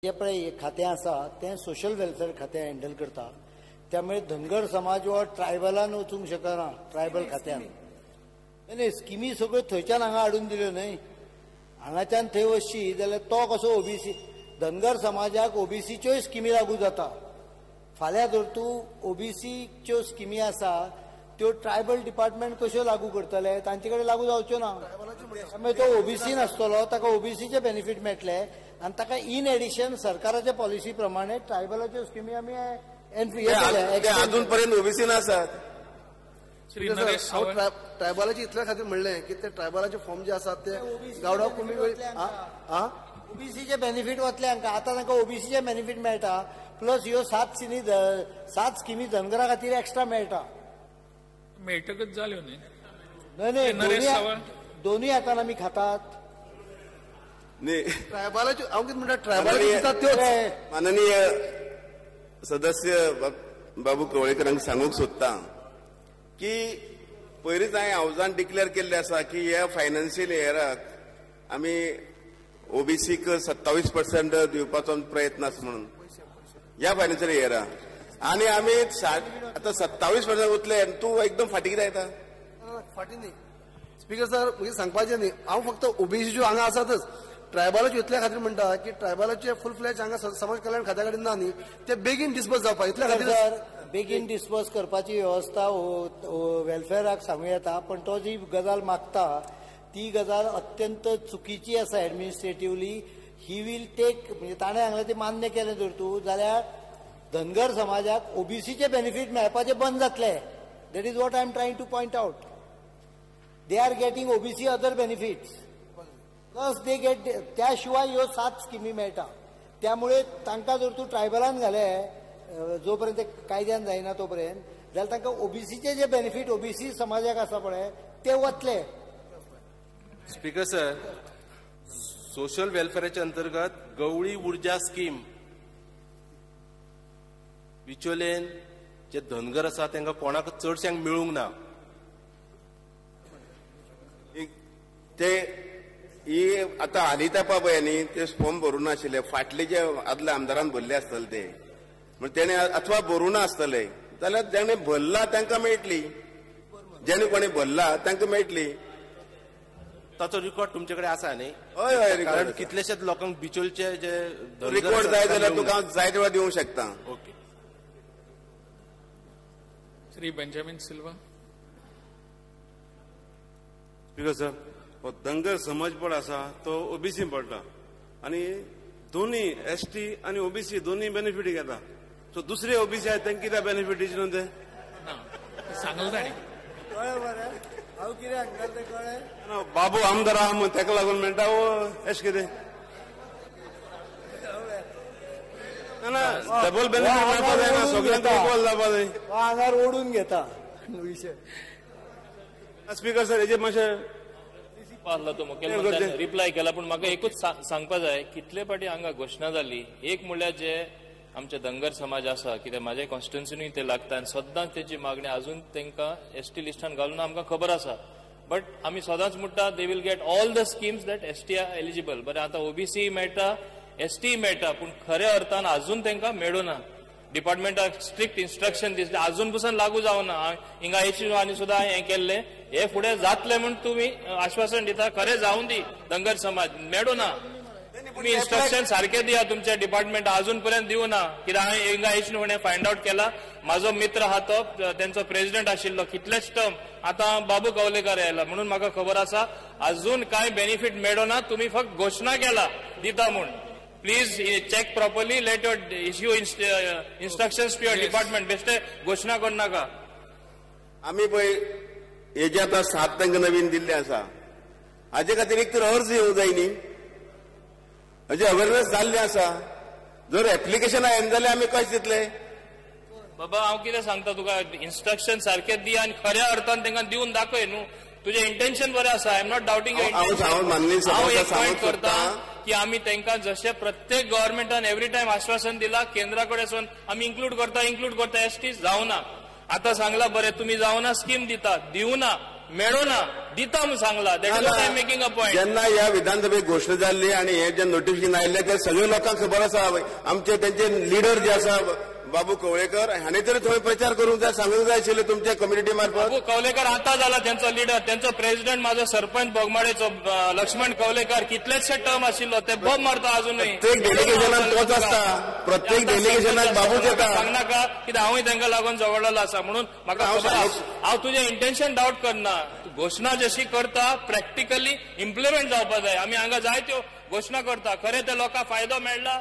जे पळय खातें आसा तें सोशल वेलफेअर खातें हँडल करता. त्यामुळे धनगर समाज हो ट्रायबलान वचूंक शकना. ट्रायबल खात्यान न्ही स्किमी सगळ्यो थंयच्यान हांगा हाडून दिल्यो न्हय. हांगाच्यान थंय वचशी जाल्यार तो कसो ओबीसी धनगर समाजाक ओबीसीच्योय स्किमी लागू जाता. फाल्यां जर तूं ओबीसीच्यो स्किमी आसा त्यो ट्रायबल डिपार्टमेंट कश्यो लागू करतले? तांचे कडेन लागू जावच्यो ना. त्यामुळे तो ओबीसी नासतलो, ताका ओबीसीचे बेनिफीट मेळटले आनी ताका इन एडिशन सरकाराच्या पॉलिसी प्रमाणे ट्रायबलाच्यो स्किमी आमी अजून पर्यंत ओबीसी नासात. ट्रायबलाचे इतल्या खातीर म्हणलें की ते ट्रायबलाचे फॉर्म जे आसात ते गावडा कुणबी ओबीसीचे बेनिफीट वतले हांकां. आतां तांकां ओबीसीचे बेनिफीट मेळटा प्लस ह्यो सात स्किमी धनगरा खातीर एक्स्ट्रा मेळटा. मेळटकच जाल्यो न्ही? न्हय न्हय, दोनूय हातान आमी खातात. ट्रायबलाच्यो हांव कितें म्हणटा, ट्रायबलाच्यो. माननीय सदस्य बाबू कवळेकरांक सांगूंक सोदता की पयलींच हांवें हावजान डिक्लेअर केल्लें आसा की ह्या फायनान्शियल इयराक आमी ओबीसीक 27% दिवपाचो प्रयत्न आसा म्हणून ह्या फायनान्शियल इयराक. आनी आमी आतां 27% उरले आनी तूं एकदम फाटीं कित्याक येता? फाटीं न्ही स्पीकर सर, म्हगे सांगपाचें न्ही, हांव फक्त ओबीसीच्यो हांगा आसातच. ट्रायबलाच्यो इतल्या खातीर म्हणटा की ट्रायबलाचे फूल फ्लॅज हांगा समाज कल्याण खात्या कडेन ना न्ही, ते बेगीन डिस्पर्स जावपाक इतल्या खातीर. सर बेगीन डिस्पर्स करपाची वेवस्था वेलफेअराक सांगू येता, पण तो जी गजाल मागता ती गजाल अत्यंत चुकीची आसा एडमिनिस्ट्रेटिवली. He will take, म्हणजे ताणें सांगलें तें मान्य केलें जर तूं जाल्यार धनगर समाजाक ओबीसीचे बेनिफीट मेळपाचे बंद जातले. That is what I am trying to point out. They are getting OBC other benefits plus they get, त्या शिवाय ह्यो 7 स्किमी मेळटा. त्यामुळे तांकां जर तूं ट्रायबलान घाले जो पर्यंत कायद्यान जायना तो पर्यंत जाल्यार तांकां ओबीसीचे जे बेनिफीट ओबीसी समाजाक आसा पळय ते वतले. स्पीकर सर, सोशल वेलफेअराच्या अंतर्गत गवळी ऊर्जा स्कीम बिचोलेन जे धनगर आसा तांकां कोणाक चडश्यांक मेळूंक ना. ते ही आतां हालीं तेंपा पळय न्ही ते फॉर्म भरूं नाशिल्ले, फाटले जे आदल्या आमदारान भरले आसतले ते, म्हण तेणे अथवा भरूं ना आसतले जाल्यार जेणे भरला तांकां मेळटली, जेणे कोणी भरला तांकां मेळटली. ताचो रिकॉर्ड तुमचे कडेन आसा न्ही? हय हय, कारण कितलेशेच लोकांक बिचोलचे जे रिकॉर्ड जाय जाल्यार तुका हांव जाय तेवा दिवंक शकता. Okay. Shri Benjamin Silva. Speaker sir, हो धनगर समाज पड आसा तो ओबीसी पडटा आनी दोनी एसटी आनी ओबीसी दोनी बेनिफीट घेता. सो दुसरे ओबीसी आसा तांकां कित्याक बेनिफीट दिवचे न्हू ते? सांगलें ताणें. कळ्ळें मरे हांव कितें सांगता तें कळ्ळें? बाबू आमदार आहा म्हूण ताका लागून म्हणटा वो एश कितें ना डबल बेनिफीट मेळपा जायना, सगळ्यांक इक्वल जावपा जाय. आंगार ओडून घेता विशय. स्पीकर सर, हेजेर मातशें पावला तो मुखेलमंत्र्यान रिप्लाय केला, पूण म्हाका एकूच सांगपा जाय, कितले फावटी हांगा घोशणा जाली. एक म्हणल्यार जे आमचे धनगर समाज आसा, कित्याक म्हाज्या कॉन्स्टिट्युन्सीनूय ते लागता आनी सद्दांच तेची मागणी अजून तांकां एसटी लिस्टान घालून आमकां खबर आसा. बट आमी सदांच म्हणटा they will get all the schemes that ST are eligible. बरें, आतां ओबीसी मेळटा, एसटी मेळटा, पूण खऱ्या अर्थान अजून तांकां मेळूना. डिपार्टमेंटाक स्ट्रिक्ट इन्स्ट्रक्शन दिसले, अजून पसून लागू जावना. हिंगा एची आनी सुद्दां हें केल्लें, हे फुडें जातलें म्हूण तुमी आश्वासन दिता, खरें जावं दी. धनगर समाज मेळूना, तुमी इन्स्ट्रक्शन सारकें दिया तुमच्या डिपार्टमेंट, अजून पर्यंत दिवना. कित्याक हांवें हिंगा एच फुडें फायंड आवट केला, म्हाजो मित्र आहा तो तेंचो प्रेजिडेंट आशिल्लो कितलेच टर्म, आतां बाबू कवलेकर आयला म्हणून म्हाका खबर आसा अजून कांय बेनिफीट मेळना. तुमी फक्त घोशणा केला दिता म्हूण. Please check properly, let your issue instructions to your department. बेश्टे घोशणा करनाका. आमी पळय हेजे आतां 7 तांकां नवीन दिल्ले आसा, हाजे खातीर एक तर अर्ज येवंक जाय न्ही, हाजे अवेरनेस जाल्लें आसा. जर एप्लिकेशन आयलें जाल्यार आमी कशें दितले? बाबा हांव कितें सांगता तुका, इन्स्ट्रक्शन सारकें दी आनी खऱ्या अर्थान तांकां दिवन दाखय न्हू. तुजें इंटेन्शन बरें आसा, I am not doubting your intention. हांव एक पॉयंट करता की आमी तांकां जशें प्रत्येक गव्हर्मेंटान एवरी टायम आश्वासन दिला, केंद्रा कडेन आमी इन्क्लूड करता इन्क्लूड करता, एसटी जावना. आतां सांगला बरें तुमी जावना स्कीम दिता, दिवना, मेळना, दिता म्हूण सांगला. That is I making a point. जेन्ना ह्या विधानसभेत घोशणा जाल्ली आनी हे जे नोटिफिकेशन आयिल्लें ते सगळे लोकांक खबर आसा. आमचे तेंचे लिडर जे आसा बाबू कवळेकर हांणी तरी थंय प्रचार करूंक जाय, सांगूंक जाय आशिल्लें तुमच्या कम्युनिटी मार्फत. बाबू कवलेकर आतां जाला तेंचो लिडर, तेंचो प्रेसिडेंट म्हाजो सरपंच बोगमाळेचो लक्ष्मण कवलेकर कितलेशे टर्म आशिल्लो, ते बोब मारता अजूनय. प्रत्येक डेलिगेशनाक तोच आसता, प्रत्येक डेलिगेशनाक बाबूच येता. सांगनाका कित्याक हांवूय तांकां लागून झगडलेलो आसा म्हणून म्हाका खबर आसा. हांव तुजें इंटेन्शन डावट करना, घोशणा जशी करता प्रॅक्टिकली इम्प्लिमेंट जावपा जाय. आमी हांगा जायत्यो घोशणा करता, खरें ते लोकांक फायदो मेळ्ळा,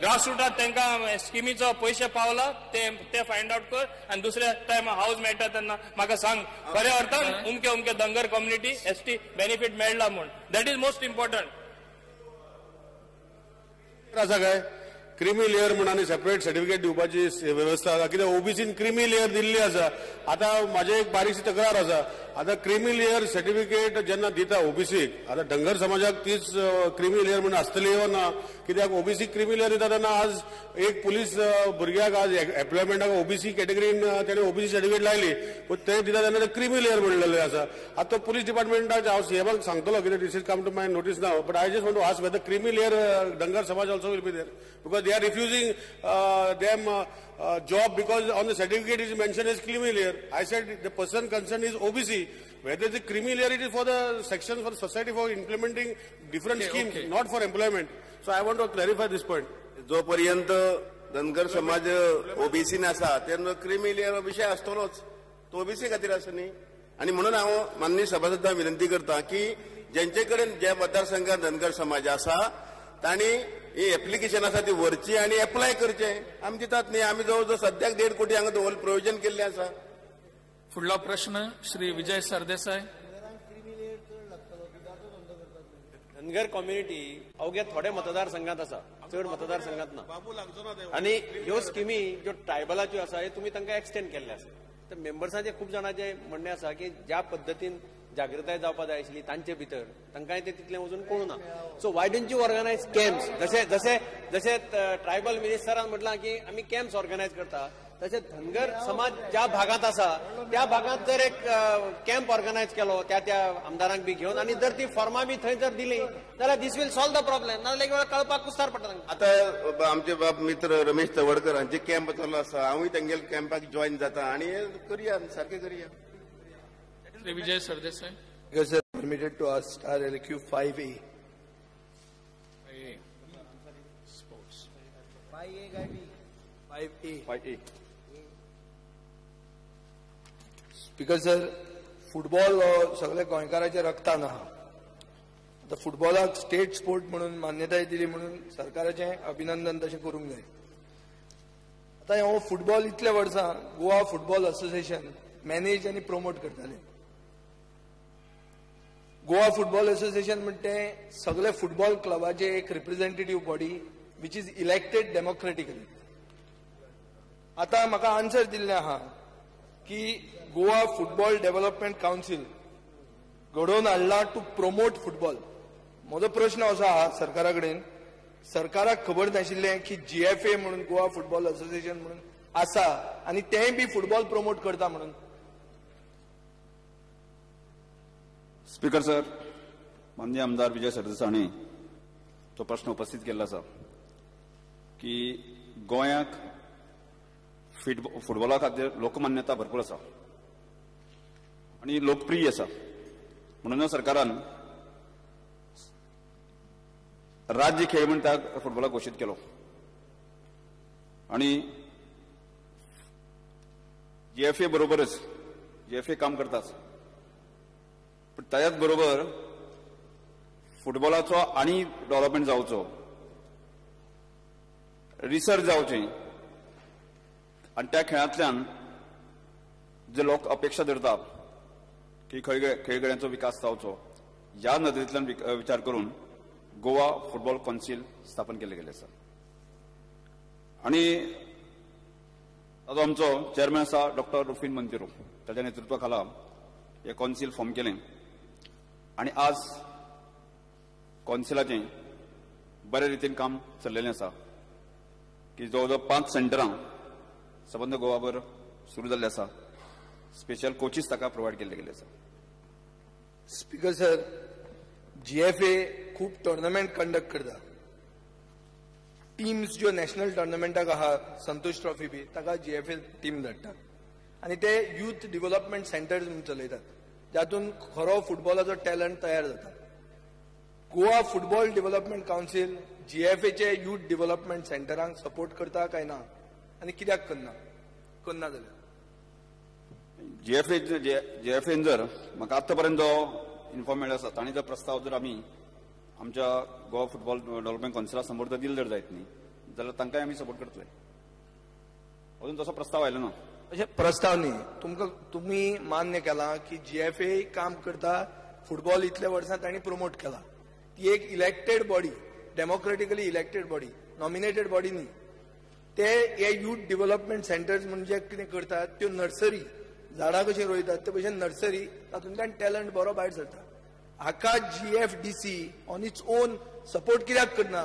ग्रासरुटात तांकां स्किमीचो पयशे पावला ते फायंड आवट कर आनी दुसऱ्या टायम हावज मेळटा तेन्ना म्हाका सांग खऱ्या अर्थान उमके उमके धनगर कम्युनिटी एसटी बेनिफीट मेळ्ळा म्हूण. That is most important. आसा काय क्रिमी लेयर म्हूण आनी सेपरेट सर्टिफिकेट दिवपाची वेवस्था आसा. कित्याक ओबीसीन क्रिमी लेयर दिल्ली आसा. आतां म्हाजी एक बारीकशी तक्रार आसा. आतां क्रिमी लेयर सर्टिफिकेट जेन्ना दिता ओबीसीक, आतां धनगर समाजाक तीच क्रिमी लेयर म्हूण आसतली वो ना? कित्याक ओबीसी क्रिमी लेयर दिता तेन्ना आज एक पुलीस भुरग्याक आज एम्प्लॉयमेंटाक ओबीसी कॅटेगरीन तेणें ओबीसी सर्टिफिकेट लायली, पूण ते दिता तेन्ना ते क्रिमी लेयर म्हणलेले आसा. आतां तो पुलीस डिपार्टमेंटाक हांव सीएमाक सांगतलो कितें this is come to my notice now, but I just want to ask whether creamy layer Dhangar Samaj also will be there because they are refusing them job because on the certificate is mentioned as creamy layer. I said the person concerned is OBC. Whether the creamy layer it is for the section for society for implementing different schemes, not for employment. So I want to clarify this point. जोपर्यंत धनगर समाज OBC आसा तेन्ना creamy layer विशय आसतलोच, तो OBC खातीर आसा न्ही. आनी म्हणून हांव माननीय सभासदांक विनंती करता की जेंचे कडेन ज्या मतदारसंघात धनगर समाज आसा तांणी ही एप्लिकेशन आसा ती व्हरची आनी एप्लाय करचें. आमी दितात न्ही, आमी जवळ जवळ सद्याक 1.5 कोटी हांगा दवर प्रोविजन केल्लें आसा. फुडलो प्रश्न श्री विजय सरदेसाय. धनगर कम्युनिटी अवघ्या थोड्या मतदारसंघात आसा, चड मतदारसंघात ना. आनी ह्यो स्किमी ज्यो ट्रायबलाच्यो आसा ह्यो तुमी तांकां एक्सटेंड केल्ले आसा. तर मेंबर्सांचे खूब जाणांचें म्हणणें आसा की ज्या पद्दतीन जागृताय जावपा जाय आशिल्ली तांचे भितर तांकांय तें तितलें वचून कळूं ना. So why don't you organise camps? जशें जशें जशें ट्रायबल मिनिस्टरान म्हटलां की आमी कॅम्प्स ऑर्गनायज करता, तशें धनगर समाज ज्या भागांत आसा त्या भागांत जर एक कॅम्प ऑर्गनायज केलो त्या त्या आमदारांक बी घेवन आनी जर ती फॉर्मां बी थंय जर दिली जाल्यार this will solve the problem. नाजाल्यार एक वेळा कळपाक कुस्तार पडटा. आतां आमचे बाब मित्र रमेश तवडकर हांचे कॅम्प चालू आसा, हांवूय तेंगेले कॅम्पाक जॉयन जाता आनी करया, सारकें करया. Shri Vijay Sardesai. Yes, sir. Permitted to ask RLQ 5A. 5A. Sports. 5A काय B? 5A. 5A. Speaker sir, football हो सगळे गोंयकाराच्या रक्तान आहा. आतां फुटबॉलाक स्टेट स्पोर्ट म्हणून मान्यताय दिली म्हणून सरकाराचें अभिनंदन तशें करूंक जाय. आतां हो फुटबॉल इतल्या वर्सां गोवा फुटबॉल असोसिएशन मॅनेज आनी प्रोमोट करताले. गोवा फुटबॉल असोसिएशन म्हणटा तें सगळे फुटबॉल क्लबाचे एक representative body which is elected democratically. आतां म्हाका आन्सर दिल्लें आहा की गोवा फुटबॉल डेव्हलपमेंट कावन्सील घडोवन हाडला टू प्रोमोट फुटबॉल. म्हजो प्रश्न असो आहा सरकारा कडेन, सरकाराक खबर नाशिल्लें की जीएफए म्हणून गोवा फुटबॉल असोसिएशन म्हणून आसा आनी तेंय बी फुटबॉल प्रोमोट करता म्हणून? स्पीकर सर, माननीय आमदार विजय सरदेसाय हांणी तो प्रश्न उपस्थित केल्लो आसा की गोंयाक फुटबॉला खातीर लोकमान्यता भरपूर आसा आनी लोकप्रिय आसा, म्हणून सरकारान राज्य खेळ म्हण त्या फुटबॉलाक घोशीत केलो आनी जीएफए बरोबरच जीएफए काम करताच, पूण त्याच बरोबर फुटबॉलाचो आनी डेव्हलपमेंट जावचो, रिसर्च जावची आनी त्या खेळांतल्यान जे लोक अपेक्षा धरता की खेळगड्यांचो विकास जावचो, ह्या नदरेंतल्यान विचार करून गोवा फुटबॉल कौन्सिल स्थापन केल्लें गेलें आसा. आनी ताजो आमचो चेअरमॅन आसा डॉक्टर रुफीन मंतिरो, ताच्या नेतृत्वा खाला हें कौन्सिल फॉर्म केलें आनी आज कौन्सिलाचें बरे रितीन काम चल्लेलें आसा की जवळ जवळ 5 सेंटरां सबंद गोवाभर सुरू जाल्ले आसा. स्पेशल कोचीस ताका प्रोवायड केल्ले गेल्ले आसा. स्पीकर सर, जीएफए खूब टुर्नामेंट कंडक्ट करता. टीम्स ज्यो नॅशनल टुर्नामेंटाक आहा, संतोष ट्रॉफी बी, ताका जीएफए टीम धाडटा आनी ते यूथ डिव्हलपमेंट सेंटर्स म्हणून चलयतात, जातून खरो फुटबॉलाचो टॅलंट तयार जाता. गोवा फुटबॉल डेव्हलपमेंट कावन्सील जीएफएचे यूथ डेव्हलपमेंट सेंटरांक सपोर्ट करता काय ना आनी कित्याक करना? करना जाल्यार जीएफएन जर म्हाका आतां पर्यंत जो इन्फॉर्म मेळ्ळो आसा, तांणी जर प्रस्ताव जर आमी आमच्या गोवा फुटबॉल डेव्हलपमेंट कावन्सिला समोर जर दिल जर जायत न्ही जाल्यार तांकांय आमी सपोर्ट करतले. अजून तसो प्रस्ताव आयलो ना. अशें प्रस्ताव न्ही, तुमकां तुमी मान्य केलां की जीएफए काम करता, फुटबॉल इतल्या वर्सां तांणी प्रोमोट केला. ती एक elected body, democratically elected body, nominated body न्ही. ते हे यूथ डेव्हलपमेंट सेंटर्स म्हणून जे कितें करतात त्यो नर्सरी, झाडां कशीं रोयतात ते भशेन नर्सरी, तातूंतल्यान टॅलंट बरो भायर सरता. हाका GFDC on its own support कित्याक करना?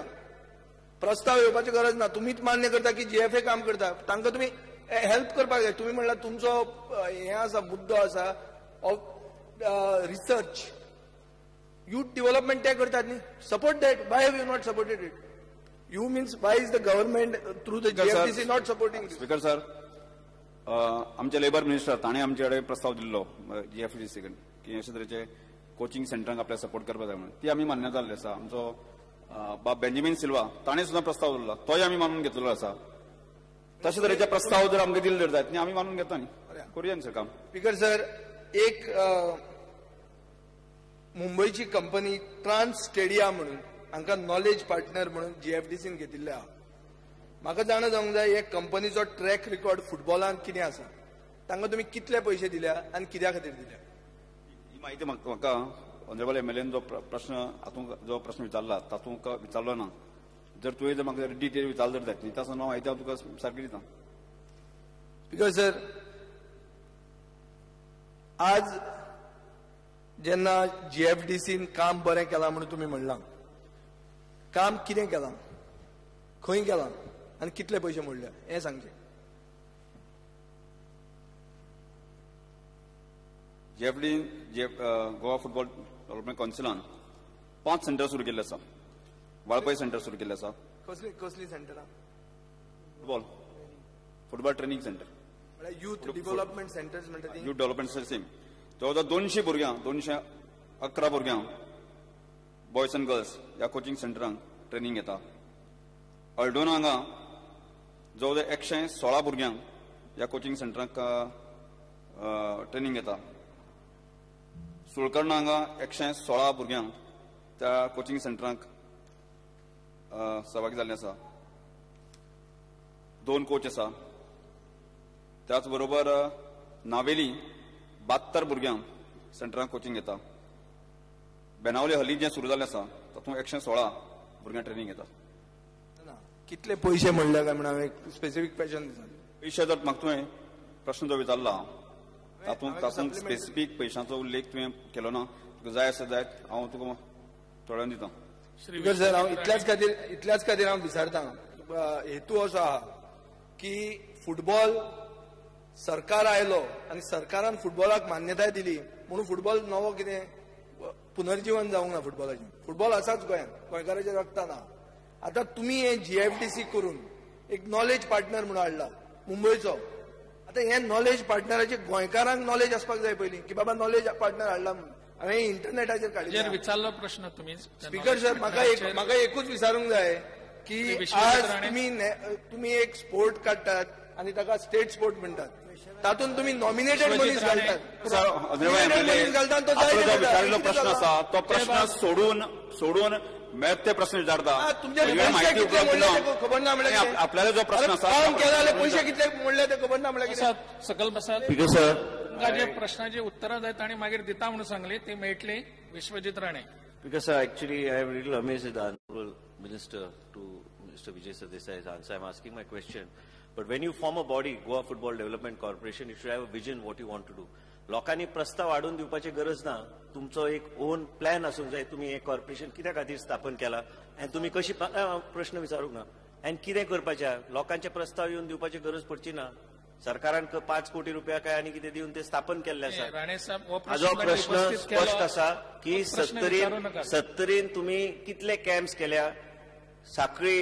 प्रस्ताव येवपाची गरज ना. तुमीच मान्य करता की जीएफए काम करता, तांकां तुमी हेल्प करपाक जाय. तुमी म्हणल्यार तुमचो हें आसा, मुद्दो आसा ऑफ रिसर्च, यूथ डेव्हलपमेंट ते करतात न्ही. Support that. Why have you not supported it? You means why is the government through the GFDC not supporting? Speaker sir, आमचे लेबर मिनिस्टर ताणें आमचे कडेन प्रस्ताव दिल्लो जीएफडीसी कडेन की अशे तरेचे कोचिंग सेंटरांक आपल्याक सपोर्ट करपाक जाय म्हणून. ती आमी मान्य जाल्ली आसा. आमचो बाब बेंजामीन सिल्वा ताणें सुद्दां प्रस्ताव दिल्लो, तोय आमी मानून घेतलेलो आसा. तशे तरेचे प्रस्ताव जर आमकां दिले जर जायत न्ही आमी मानून घेता न्ही, करुया न्ही सर काम. स्पीकर सर, एक मुंबयची कंपनी ट्रान्स स्टेडिया म्हणून हांकां नॉलेज पार्टनर म्हणून जीएफडीसीन घेतिल्ले आहा. म्हाका जाणा जावंक जाय हे कंपनीचो ट्रॅक रिकॉर्ड फुटबॉलांत कितें आसा, तांकां तुमी कितले पयशे दिल्या आनी कित्या खातीर दिल्या? ही म्हायती म्हाका ऑनरेबल एमएलएन जो प्रश्न हातूंत जो प्रश्न विचारला तातूंत विचारलो ना. जर तुवें जर म्हाका डिटेल विचारलो जर जायत न्ही ताचो हांव म्हायती हांव तुका सारकी दिता. Because sir, आज जेन्ना जीएफडीसीन काम बरें केलां म्हणून तुमी म्हणलां, काम कितें केलां, खंय केलां आनी कितले पयशे मोडल्या हें सांगचें. जीएफडी गोवा फुटबॉल डेव्हलपमेंट कावन्सिलान 5 सेंटर सुरू केल्ले आसा. वाळपय सेंटर सुरू केल्ले आसा. कसली कसली सेंटरां? फुटबॉल ट्रेनिंग सेंटर, म्हळ्यार यूथ डेव्हलपमेंट सेंटर्स म्हणटा ती. Youth development centre same. जवळ जवळ 200 भुरग्यांक, 211 भुरग्यांक बॉयज अँड गर्ल्स ह्या कोचिंग सेंटरांक ट्रेनिंग घेता. अल्डोना हांगा जवळ जवळ 116 भुरग्यांक ह्या कोचिंग सेंटरांक ट्रेनिंग घेता. सुळकर्णा हांगा 116 भुरग्यांक त्या कोचिंग सेंटरांक सहभागी जाल्ले आसा. 2 कोच आसा. त्याच बरोबर नावेली 72 भुरग्यांक सेंटरांक कोचिंग घेता. बेनावली हली जें सुरू जाल्लें आसा तातूंत 116 भुरग्यांक ट्रेनिंग घेता. कितले पयशे म्हणले काय म्हणून हांवें स्पेसिफीक क्वेश्चन विचारलें. पयशे जर म्हाका तुवें प्रश्न जो विचारला तातूंत तातूंत स्पेसिफीक पयशांचो उल्लेख तुवें केलो ना. तुका जाय आसा जायत हांव तुका थोड्यान दिता. स्पीकर सर, हांव इतल्याच खातीर हांव विचारता. हेतू असो आहा की फुटबॉल सरकार आयलो आनी सरकारान फुटबॉलाक मान्यताय दिली म्हणून फुटबॉल नवो कितें पुनर्जीवन जावंक ना फुटबॉलाचें. फुटबॉल आसाच गोंयांत, गोंयकाराच्या रक्तान आहा. आतां तुमी हे जीएफडीसी करून एक नॉलेज पार्टनर म्हणून हाडला मुंबयचो. आतां हे नॉलेज पार्टनराचे गोंयकारांक नॉलेज आसपाक जाय पयलीं की बाबा नॉलेज पार्टनर हाडला म्हणून. हांवें इंटरनेटाचेर काडिल्लें. विचारलो प्रश्न तुमी. स्पीकर सर, म्हाका एकूच विचारूंक जाय की आज तुमी एक स्पोर्ट काडटात आनी ताका स्टेट स्पोर्ट म्हणटात, तातूंत तुमी नॉमिनेटेड मनीस घालतात. विचारिल्लो प्रश्न आसा तो प्रश्न सोडून सोडून मेळत ते प्रश्न विचारता. खबर ना म्हणल्यार आपल्याला जो प्रश्न आसा पयशे कितले मोडले ते खबर ना म्हणल्यार सकल बसात. सर, तुमकां जे प्रश्नाची उत्तरां जाय तांणी मागीर दिता म्हणून सांगली ती मेळटली. Vishwajit Rane. Because sir, actually I am little amazed at the honourable minister to Mr. Vijay Sardesai's answer. I am asking my question. But when you form a body, Goa Football Development Corporation, you should have a vision what you want to do. लोकांनी प्रस्ताव हाडून दिवपाची गरज ना. तुमचो एक own plan आसूंक जाय. तुमी हें कॉर्पोरेशन कित्या खातीर स्थापन केला आनी तुमी कशी प्रश्न विचारूंक ना आनी कितें करपाचें. लोकांचे प्रस्ताव येवन दिवपाची गरज पडची ना. सरकारान 5 कोटी रुपया काय आनी कितें दिवन ते स्थापन केल्ले आसा. राणे साहेब, हो हाजो प्रश्न उपस्थित स्पश्ट केलो, आसा की हो प्रश्न विचारू नका. सत्तरीन तुमी कितले कॅम्प्स केल्या? साखळी